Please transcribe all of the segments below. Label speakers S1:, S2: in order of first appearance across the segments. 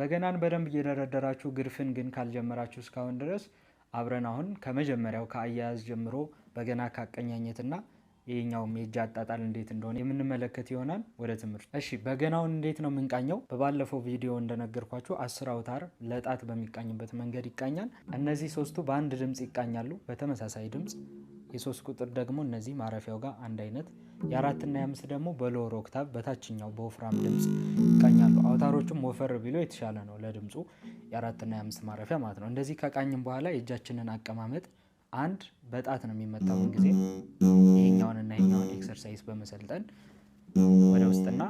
S1: በገናን በደንብ እየደረደራችሁ ግርፍን ግን ካልጀመራችሁ እስካሁን ድረስ አብረን አሁን ከመጀመሪያው ከአያያዝ ጀምሮ በገና ካቀኛኘትና ይሄኛውም የእጅ አጣጣል እንዴት እንደሆነ የምንመለከት ይሆናል። ወደ ትምህርት። እሺ፣ በገናውን እንዴት ነው የምንቃኘው? በባለፈው ቪዲዮ እንደነገርኳችሁ 10 አውታር ለጣት በሚቃኝበት መንገድ ይቃኛል። እነዚህ ሶስቱ በአንድ ድምፅ ይቃኛሉ፣ በተመሳሳይ ድምፅ። የሶስት ቁጥር ደግሞ እነዚህ ማረፊያው ጋር አንድ አይነት፣ የአራትና የአምስት ደግሞ በ lower octave በታችኛው በወፍራም ድምፅ ይቃኛሉ። አውታሮቹም ወፈር ቢሉ የተሻለ ነው ለድምፁ፣ የአራትና የአምስት ማረፊያ ማለት ነው። እንደዚህ ከቃኝም በኋላ የእጃችንን አቀማመጥ አንድ በጣት ነው የሚመታውን ጊዜ ይሄኛውንና ይሄኛውን exercise በመሰልጠን ወደ ውስጥና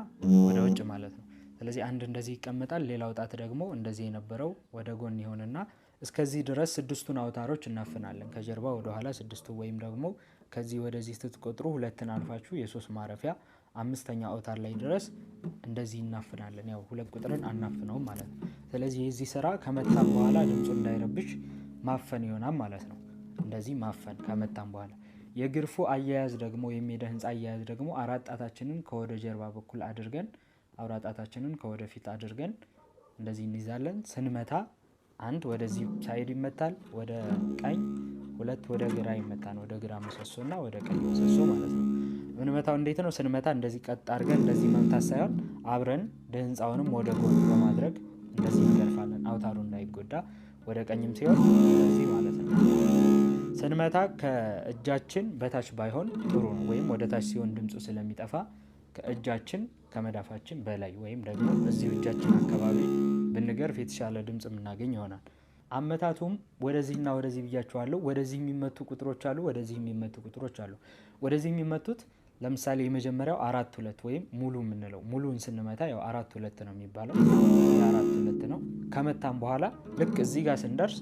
S1: ወደ ውጭ ማለት ነው። ስለዚህ አንድ እንደዚህ ይቀመጣል። ሌላው ጣት ደግሞ እንደዚህ የነበረው ወደ ጎን ይሆንና እስከዚህ ድረስ ስድስቱን አውታሮች እናፍናለን። ከጀርባ ወደ ኋላ ስድስቱ ወይም ደግሞ ከዚህ ወደዚህ ስትቆጥሩ ሁለትን አልፋችሁ የሶስት ማረፊያ አምስተኛ አውታር ላይ ድረስ እንደዚህ እናፍናለን። ያው ሁለት ቁጥርን አናፍነውም ማለት ነው። ስለዚህ የዚህ ስራ ከመታም በኋላ ድምፁ እንዳይረብሽ ማፈን ይሆናል ማለት ነው። እንደዚህ ማፈን ከመታም በኋላ የግርፉ አያያዝ ደግሞ ወይም የደህንጻ አያያዝ ደግሞ አራት ጣታችንን ከወደ ጀርባ በኩል አድርገን አውራ ጣታችንን ከወደ ፊት አድርገን እንደዚህ እንይዛለን። ስንመታ አንድ ወደዚህ side ይመታል፣ ወደ ቀኝ፣ ሁለት ወደ ግራ ይመታል። ወደ ግራ ምሰሶና ወደ ቀኝ ምሰሶ ማለት ነው። ምንመታው እንዴት ነው? ስንመታ እንደዚህ ቀጥ አድርገን እንደዚህ መምታት ሳይሆን አብረን ድህንፃውንም ወደ ጎን በማድረግ እንደዚህ እንገርፋለን፣ አውታሩ እንዳይጎዳ። ወደ ቀኝም ሲሆን እንደዚህ ማለት ነው። ስንመታ ከእጃችን በታች ባይሆን ጥሩ ነው። ወይም ወደ ታች ሲሆን ድምፁ ስለሚጠፋ ከእጃችን ከመዳፋችን በላይ ወይም ደግሞ እዚሁ እጃችን አካባቢ ብንገርፍ የተሻለ ድምፅ የምናገኝ ይሆናል። አመታቱም ወደዚህና ወደዚህ ብያችኋለሁ። ወደዚህ የሚመቱ ቁጥሮች አሉ፣ ወደዚህ የሚመቱ ቁጥሮች አሉ። ወደዚህ የሚመቱት ለምሳሌ የመጀመሪያው አራት ሁለት ወይም ሙሉ የምንለው ሙሉን ስንመታ ያው አራት ሁለት ነው የሚባለው፣ የአራት ሁለት ነው። ከመታም በኋላ ልክ እዚህ ጋር ስንደርስ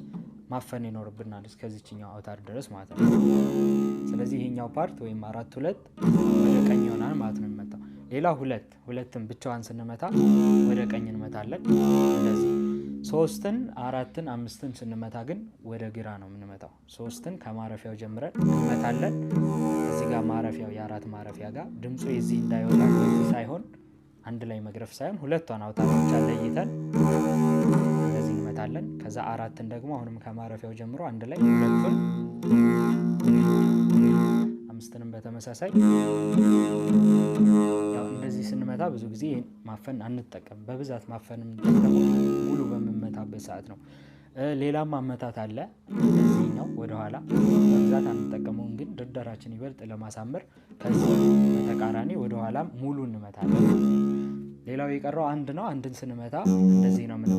S1: ማፈን ይኖርብናል እስከዚችኛው አውታር ድረስ ማለት ነው። ስለዚህ ይሄኛው part ወይም አራት ሁለት ወደ ቀኝ ይሆናል ማለት ነው የሚመታው። ሌላ ሁለት ሁለትን ብቻዋን ስንመታ ወደ ቀኝ እንመታለን እንደዚህ። ሶስትን አራትን አምስትን ስንመታ ግን ወደ ግራ ነው የምንመታው። ሶስትን ከማረፊያው ጀምረን እንመታለን። እዚህ ጋር ማረፊያው የአራት ማረፊያ ጋር ድምፁ የዚህ እንዳይወጣ በዚህ ሳይሆን አንድ ላይ መግረፍ ሳይሆን ሁለቷን አውታር ብቻ ለይተን እንደዚህ እንመታለን። ከዛ አራትን ደግሞ አሁንም ከማረፊያው ጀምሮ አንድ ላይ ሁለቱን፣ አምስትንም በተመሳሳይ ያው እንደዚህ ስንመታ ብዙ ጊዜ ማፈን አንጠቀም። በብዛት ማፈን የምንጠቀመው ሙሉ በምንመታበት ሰዓት ነው። ሌላም አመታት አለ። እንደዚህኛው ወደኋላ በብዛት አንጠቀመውም፣ ግን ድርደራችን ይበልጥ ለማሳመር ከዚህ በተቃራኒ ወደኋላም ሙሉ እንመታለን። ሌላው የቀረው አንድ ነው። አንድን ስንመታ እንደዚህ ነው።